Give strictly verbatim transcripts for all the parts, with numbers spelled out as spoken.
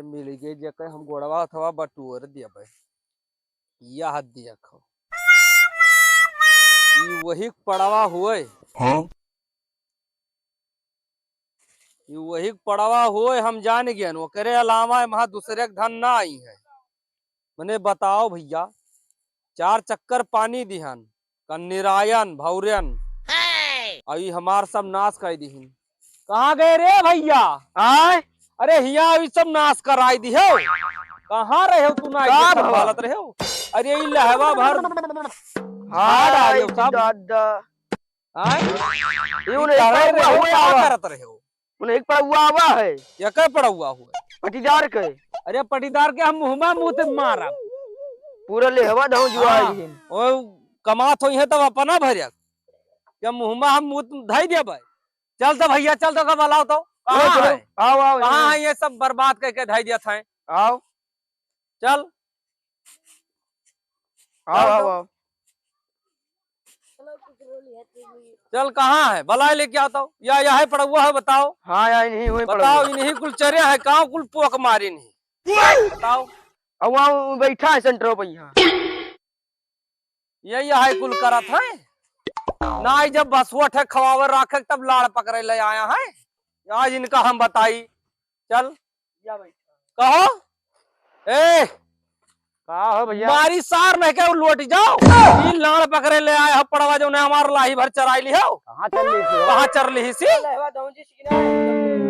मिल गए, जेकर हम गोड़वा हथवा बटोर देबे। यह देखो, ई वही पड़वा हुए। हाँ? ई वही पड़वा हुए, हम जान गए, ओकरे अलावा वहाँ दूसरे के धन ना आई है। मने बताओ भैया, चार चक्कर पानी दिहन, कन्निरायन, भौरन, अभी हमार सब नाश कर दिहिन। कहाँ गए रे भैया? आय? अरे हिया अभी सब नाश कराई दिहो। कहाँ रहे हो तू ना, का ये सब भवा? हालत रहे हो। अरे ई लहवा भर हाय, झाड़ आ रहे हो सब। दादा। आय? ई ई उन्हें कहाँ रहे पड़वा हो, हुए कहाँ आवा। करत रहे हो? उन्हें एक पड़वा आवा है। ये का पड़वा हुआ? पटीदार के। अरे पटीदार के हम मुँहमा मुँह ते मारब। पूरा लेहवा धौं जुआ हाँ। ओ कमात होई है तब अपना भरिया। क्या मुँहमा हम मुँह धई देबै? चल तो भैया, चल तो का बुलाओ तो। कहाँ चलो, है? आओ, आओ, कहाँ यहाँ। है ये सब बर्बाद करके धई दिया था? आओ। चल। आओ, चल आओ, तो। आओ। चल, कहाँ है? बुलाए लेके आओ तो। या, या है पड़वा है, बताओ। हाँ, या इन्हीं हुए बताओ, पड़वा। इन्हीं कुल चरे है, गाँव कुल पोक मारे नहीं। बताओ। अब वहाँ वो बैठा है सेंटरों पे यहाँ। यही है कुल करत है। ना ही जब बसवट है खवावर राखे तब लाड़ पकड़े ले आया है। आज इनका हम बताई। चल। या भाई। कहो। ए। का हो भैया? मारी सार नहीं के लोट जाओ। ई लाड़ पकड़े ले आए हो पड़वा जो ने हमार लाही भर चराई ली हो। कहाँ चर ली थी हो? कहाँ चर ली सी? लहवा दौंजी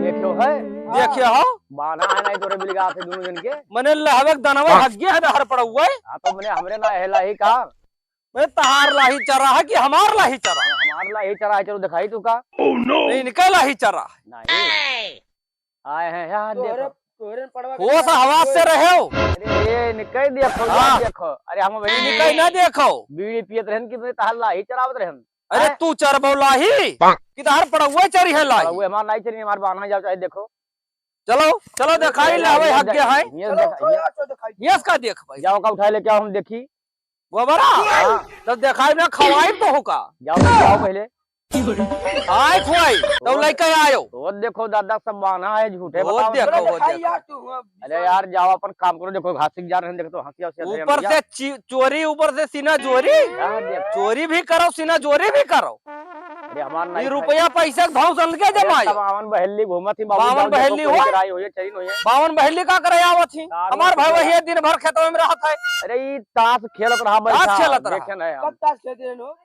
देखियो है? देखियो हो? बाना है नहीं तोरे बिलगा थे दोनों जन के। मने लहवे के दनवे हाँ। हग्गे है हर पड़वा है। हाँ, तो मने हमरे ना है लाही का? मने तहार लाही चरा है कि हमार लाही चरा? हमार लाही चरा है, चलो दिखाई तू का। Oh no! नहीं, इनका लाही चरा है। नहीं। आए हैं यार, तोहरे, देखो। तोहरे पड़वा के होश साथ हवास से रहे हो। अरे, ये निकल देखो, हाँ। यार देखो। अरे, हम वही निकल ना देखो। बीड़ी पियत रहन कि मैं तहार लाही चरावत रहन। अरे हैं? तू चरबो लाही कि तहार पड़वा चरी है लाही? पड़वा हमार नहीं चरी, हमार बान्हा जाओ चाहे देखो। चलो, चलो दिखाई ले, हवे हक गया है। ये चलो, देखा, उठो ये यार, चलो दिखाई। ये इसका देख भाई। जाओ का उठाए लेके आओ, हम देखी। गोबरा, हाँ। तब दिखाई ना खवाई तो होका। जाओ, जाओ पहले। आए खुआई, तब वो लेके आयो। वो देखो दादा, सब बान्हा है, झूठे वो बताओ। देखो, चलो वो दिखाई देखो। यार, तू हुआ अरे यार, जाओ अपन काम करो, देखो घास सीख जा रहे हैं, देखो तो हंसी हंसी ऊपर से ची-, चोरी, ऊपर से सीना जोरी। हाँ, देखो। चोरी भी करो, सीना जोरी भी करो। अरे हमार ये नहीं रुपया पैसा के भाव सन के अरे जमाई। सब बावन बहेली घूमत ही, बाबू बावन जाओ, बहेली देखो, हो? कोई चराई होइए, चरी होइए। बावन बहेली का करे आवत ही? तार हमार में भाई चला। वही दिन भर खेतवे में रहत है। अरे ई ताश खेलत रहा, ताश बैठा, खेलत रहा। देखे नहीं हम। कब ताश खेलते हैं लोग?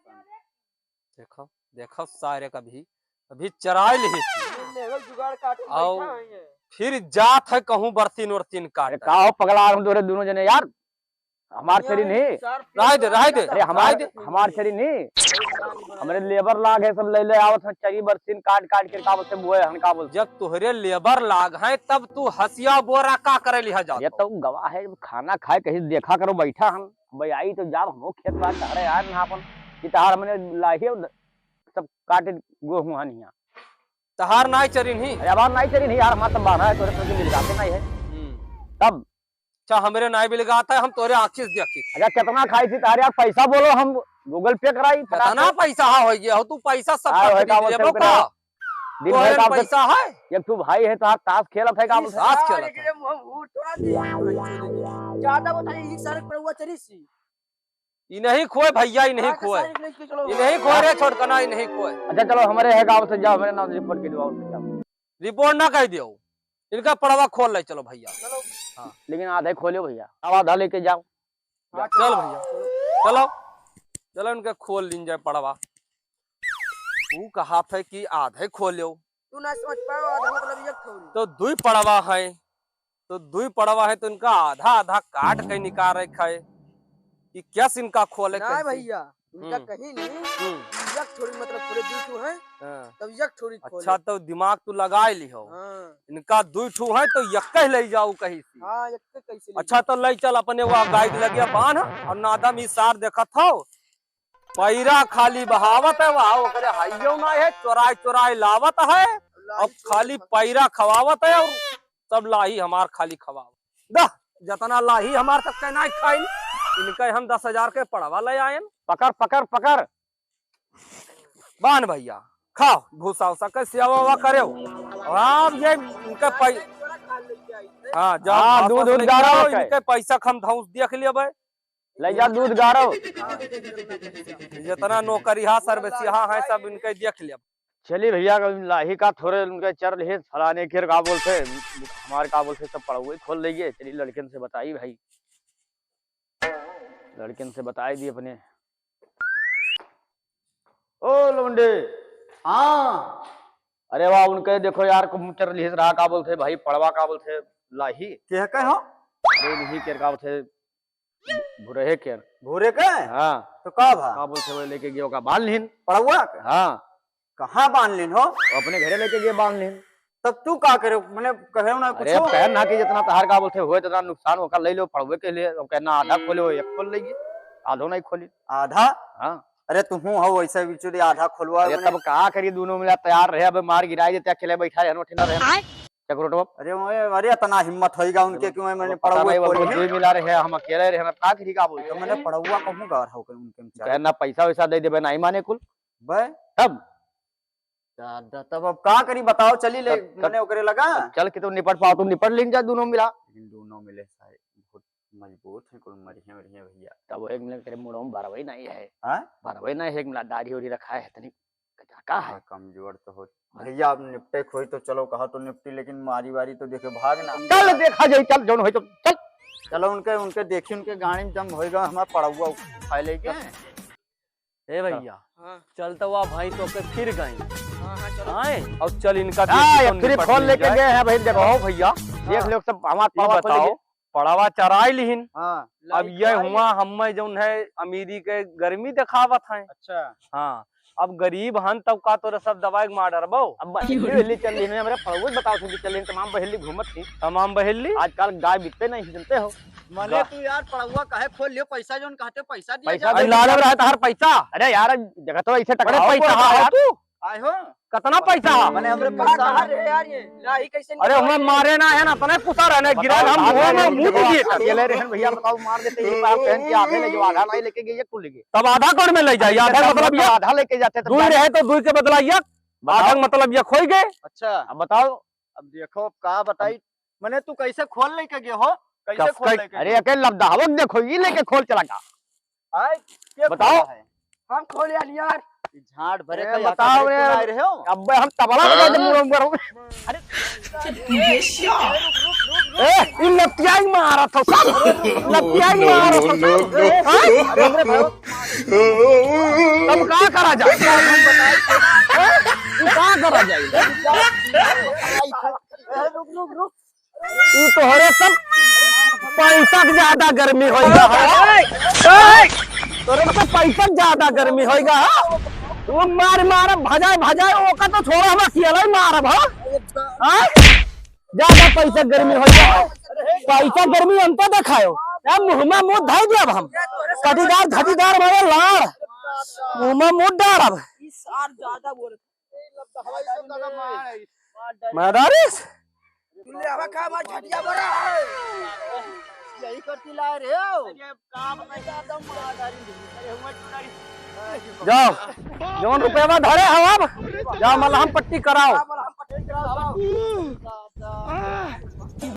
देखो, देखो सारे कभी, अभी चराई लिही थी। ये लेवल जुगाड़ काटूं, आओ, बैठा है ये। फिर जात है कहूँ बरसीन उरसीन काट। अरे का हो पगला, हम दोरे दोनों जने यार, हमार ये चरी नहीं। चार रह दे, रह दे, अरे हमार, रह दे। हमार चरी नहीं। हमरे लेबर लाग है, सब ले ले आवत है, चरी बरसीन काट काट के का बोलते बोए हन, का बोलते। जब तोहरे लेबर लाग है तब तू हसिया बोरा का करे लिहा जात ये हो? तो गवाह है, खाना खाए कहीं देखा करो, बैठा हम। भाई आई तो जाब हमो खेत बार टहरे यार ना अपन कि तहार मने लाही सब काटे गोहूं हन हिया। तहार नाई चरिन ही। अरे हमार नाई चरिन ही यार, हमार तो बारह है, तोरे सबके मिल जाते नहीं है। हम्म। तब? अच्छा, हमरे नाई बिलगात है, हम तोरे आँखी से देखी। अच्छा, कितना खाई थी तारे यार, पैसा बोलो, हम Google Pay कराई, फटाक कितना से। पैसा हा हो गया हो, तू पैसा सब हाँ, का वही खरीद का बोलते लेबो ओकरे का? दिन भर तोहरे का पैसा है? एक ठो भाई है, तो हाथ ताश खेलत है, का बोलते? ताश खेलत है। एकदम हम वो थोड़ा दे, ज्यादा बताइए, एक सारे पड़ुआ चली सी। ई नहीं खोए भैया, ई नहीं हाँ, तो खोए। सारे लेके चलो। ई नहीं खोए रे छोटकना, ई नहीं खोए। अच्छा, चलो, हमारे है गाँव से जाओ, हमारे नाम रिपोर्ट के दो, और जाओ। रिपोर्ट ना कह दियो, इनका पड़वा खोल ले, चलो भैया। चलो। हाँ। लेकिन आधा ही खोलियो भैया, अब आधा लेके जाओ। हाँ, चल चलो। भैया, चलो। चलो, चलो, इनके खोल लीन जाए पड़वा। ऊ कहा था कि आधा ही खोलियो। तू ना समझ पाओ, आधा मतलब एक ठौरी। तो दुई पड़वा है, तो दुई पड़वा है, तो इनका आधा आधा काट के निकाल रखा है कि क्या इनका खोले ना कैसे? भैया, इनका हम्म। कहीं नहीं, हम्म। एक ठौरी मतलब पूरे दुई ठो है, हाँ। तब एक ठौरी खोले। अच्छा, तो दिमाग तू लगा ली हो। हाँ। इनका दुई ठो है, तो एक ही ले जाओ कहीं से। हाँ, एक कैसे ले अच्छा, जाओ? तो ले चल अपने वह गाय के लगे बांध, और नादम ई सार देखत हो, पैरा खाली बहावत है, वहाँ ओकरे हाइयो ना है, चोराई चोराई लावत है, लाही अब खाली चोराई पैरा खवावत है, और सब लाही हमार खाली खवावत। दा, जतना लाही हमार तक के नाई खाइन, इनके हम दस हजार के पड़वा ले आयन। पकड़, पकड़, पकड़। बान भैया, खाओ, भूसा उसा के सेवा वेवा करेओ। अब ये इनके पै-, हाँ, जाओ, हाँ, दूध उध गारो। इनके पैसा क हम धौंस देख लेबै। ले जा दूध गारो। जितना नौकरिहा service यहाँ है, सब इनके देख लेब। चली भैया, लाही का थोड़े उनके चर लिहे, फलाने के का बोलते, हमारे का बोलते, सब पड़ौए खोल लेइए। चली लड़कन से बताई भाई, लड़कन से बताई दी अपने। ओ लौंडे। हाँ। अरे वाह, उनके देखो यार, कहूँ चर लिहे रहा, का बोलते भाई, पड़वा का बोलते, लाही। के है कहो? अरे नहीं के का बोलते, भुरहे के। भूरे के? हाँ। तो का भा? का बोलते, वो लेके गयो का बांध लिहिन। पड़वा के? हाँ। कहाँ बांध लिहिन हो? अपने घरे लेके गए बांध लिहिन। तब तू का करे? मने कहे ना अरे, कुछो? अब कहे ना कि जितना तहार का बोलते हुए, जितना नुकसान होकर ले लो, पड़वे के लिए। अब कहना आधा खोले हो, एक खोल लेगी, आधो नहीं खोली। आधा? हाँ। अरे, तू हूँ हो वैसे बिचुरी, आधा खोलवा अरे, मने। तब का करी, दोनों मिला तैयार रहे, अब मार गिराई देते, अकेले बैठा रहे, उठे ना रहे। आय। चकरोटवा। अरे, ओए, अरे, इतना हिम्मत होइगा उनके कि मैं, मैंने पता पड़ौआ नहीं, वो खोली है। दो मिला रहे, हम अकेले रहे, हम का करी, का बोलते? तो मैंने पड़ौआ कहूँ गौर हो गए उनके में चार। कहना पैसा वैसा दे देबे, नहीं माने कुल। बे? तब? दादा, तब अब का करी बताओ, चली ले, तब, तब, मने ओकरे लगा। तब चल के तो निपट पाओ, तू निपट लेन जा दोनों मिला। लेकिन दोनों मिले सारे बहुत मजबूत हैं, कुल मरिहे मरिहे भैया। तब एक मिनट तेरे मुड़ो में भरवे नहीं है। हाँ? भरवे नहीं है, एक मिनट दाढ़ी ओढ़ी रखा है, तनी का है? हाँ, कमजोर तो हो। भैया, अब निपटे खोई तो चलो, कहा तो निपटी, लेकिन मारी वारी तो देखे भाग ना। चल देखा जाई, चल जौन होई तो चल। चलो उनके, उनके देखी, उनके गाड़ी में जम होइगा, हमारा पड़ौआ उठाए लेके। ए भैया, हाँ। चल तो वाह भाई, तो के फिर गई। हाँ, हाँ, चलो। आए, और चल इनका हाँ, देखी एक तो फिर निपट खोल ली लेके जाए। गए हैं भाई, देखो। कहो भैया, देख हाँ। लो सब हमार ये पड़वा खोल बताओ, लेके। पड़वा चराई लिहिन। हाँ। अब लाइट ये वाली। हुआ हमें जौन है अमीरी के गर्मी देखावत हैं। अच्छा। हाँ, अब गरीब हन तब का तोरे सब दबाई के मार डरबो। अब बहेली चल रही है, हमरे पड़ोस बताओ थे कि चल रही, तमाम बहेली घूमत थी। तमाम बहेली? आजकल गाय बिकते नहीं, जानते हो। मने गा- तू यार पड़ौआ काहे खोल लियो, पैसा जौन कहते पैसा दिया पैसा जाए। दे लालब रहा तहार पैसा। अरे यार, जगह तो ऐसे बड़े टकराओ पैसा पड़ता है यार। तू। आए हो? कतना पैसा है? मने हमरे पैसा कहाँ है। रे यार, ये लाही कैसे अरे निकल हमें गई? मारे ना है ना, तने पुसा रहने गिरा बताओ, हम आधा मुंह में नहीं मुंह लेके दिए। अकेले रहन भैया, बताओ, मार देते, ये बार पहन के आधे ले जो आधा नहीं लेके गए, ये कुल लेके। तब आधा कौन में ले जाए? आधा आधा मतलब मतलब ये आधा लेके जाते तो दूर गाड़ी रहे तो दूर के बदला ये, बताओ। आधा मतलब ये खोई गए। अच्छा। अब बताओ। अब देखो, अब का बताई, मने तू कैसे खोल लेके गए हो? कैसे कस खोल के लेके अरे, गए? अकेले लद्दा हवक देखो, ये लेके खोल चला गया। आय, के बताओ। खोला है? हम खोले आली यार। ई झांट भरे ए, का बताओ यार, रे। तुम आए रहे हो? अबे हम तबला बजा दे मुंह पर। अरे, ए, ई लतियाई मारत हो सब। लतियाई मारत हो सब। हाँ? तब का करा जाए? हैं? तू का करा जाए? रुक, रुक, रुक। ई तोहरे सब पैसा के ज्यादा गर्मी होइगा है। ए! तोहरे सब पैसा के ज्यादा गर्मी होइगा है। वो मार मार भजाए भजाए ओका तो छोड़ा, हम अकेला ही मारब, हाँ? हाँ? ज्यादा पैसा गर्मी होइगा है। पैसा गर्मी हम तो देखायो। अब मुँह में मुँह धई देब हम। कटीदार धटीदार मारे लाड़। मुँह में मुँह डालब। मादारिस। तू ले आवा का हमार झटिया बड़ा है। यही करती ला रहे हो। अरे का बताई दादा मादारी। अरे हुआ चुनारी। जाओ, जौन रुपया धरे हो अब, जाओ मलहम पट्टी कराओ। मलहम पट्टी कराओ।